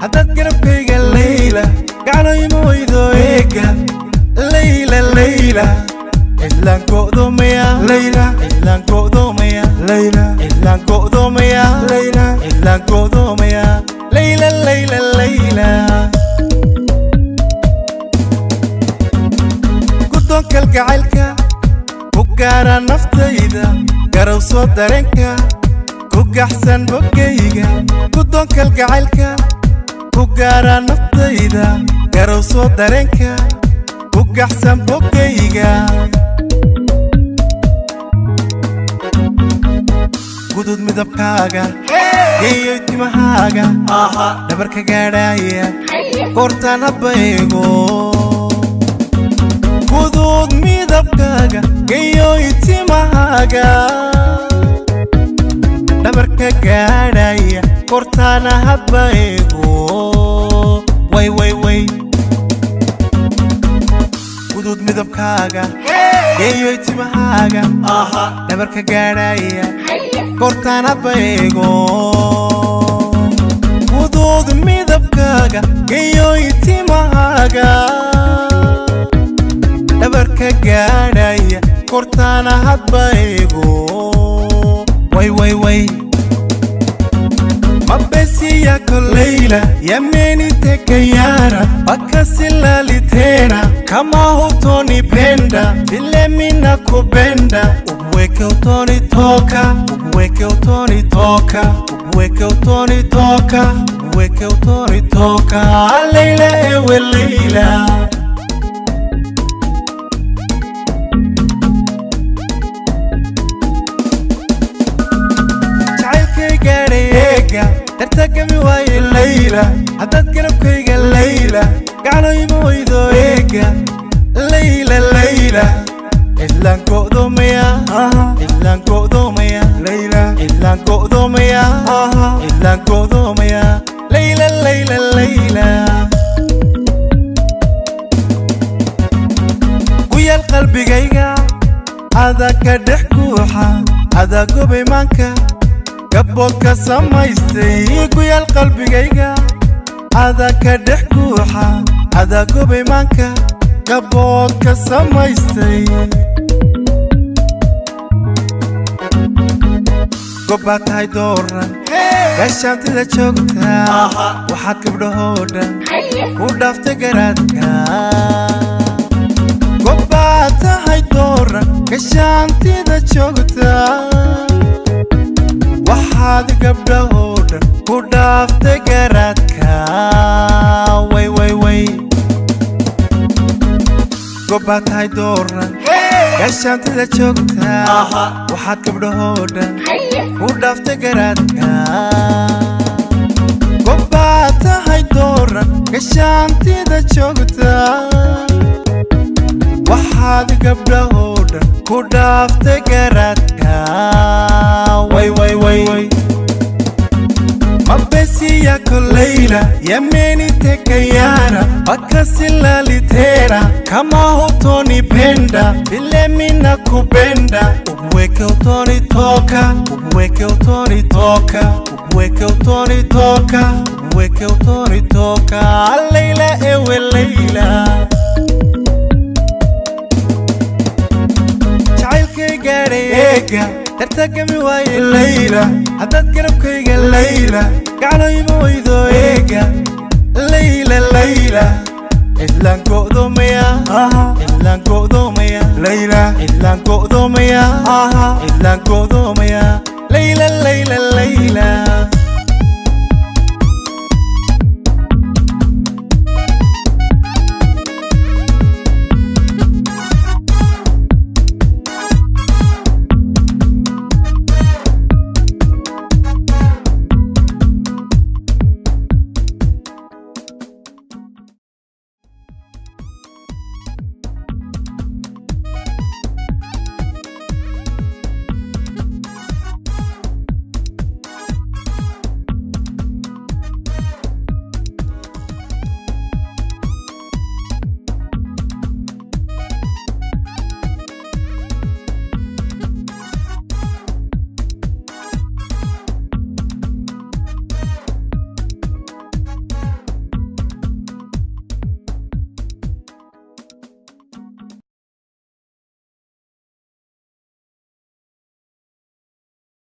Haddaad garabkayga Layla gacanoyma weydo eega. Layla Layla, cidlaan go'doomaya. Layla, cidlaan go'doomaya. Layla, cidlaan go'doomaya. Layla, cidlaan go'doomaya. Layla Layla Layla, guddoonka gacaylka ku gaara naftayda, garowsoo dareenka ku gaxsan bogayga. Guddoonka gacaylka ku gaara naftayda, garowsoo dareenka ku gaxsan bogayga. Gudud midabkaaga geeyoy timahaaga dhabarka gaadhaaya goortaan habba eego. Guduud midabkaaga geeyoy timahaaga dhabarka gaadhaya goortaana habba eego. Way way way, guduud midabkaaga geeyoy timahaaga dhabarka gaadhaya goortaan habba eego. Guduud midabkaaga geeyoy timahaaga dhabarka gaadhaya goortaana hadba eego. Way way way, mapenzi yako Leila yamenitekayara mpaka silali tena. Kama hutonipenda vile mina kupenda, ubweke utonitoka, ubweke utonitoka, ubweke utonitoka, ubweke utonitoka. Leila ewe Leila. Jacaylkay gaadhay eega dartagami waaye Layla. Haddaad garabkayga Layla gacanoyma weydo eega. Layla Layla, cidlaan go'doomaya, cidlaan go'doomaya. Layla, cidlaan go'doomaya, cidlaan go'doomaya. Layla Layla Layla, guyaal qalbigayga adaa ka dhex guuxa, adaa gobay maanka gabbood ka samaystay. Guyaal qalbigayga adaa ka dhex guuxa, adaa gobay maanka gabbood ka samaystay. Gobbaa tahay dooran gaashaantida joogta, waxaad gabdhahoo dhan ku dhaaftay garaadka. Gobbaa tahay dooran gashaantida joogta, waxaad gabdhahoo dhan ku dhaaftay garaadka. Way way way, gobbaa tahay dooran gashaantida joogta, waxaad gabdhahoo dhan ku dhaaftay garaadka. Gobbaa tahay dooran gashaantida joogta, waxaad gabdhahoo dhan ku dhaaftay garaadka. Way way way, mapenzi yako Leila yamenitekayara mpaka silali tena. Kama hutonipenda vile mina kupenda, ubweke utonitoka, ubweke utonitoka, ubweke utonitoka, ubweke utonitoka. Leila ewe Leila, jacaylkay gaadhay eega dartagami waaye Layla. Haddaad garabkayga Layla gacanoyma weydo eega. Layla Layla, cidlaan go'doomaya, cidlaan go'doomaya. Layla, cidlaan go'doomaya, cidlaan go'doomaya. Layla Layla Layla.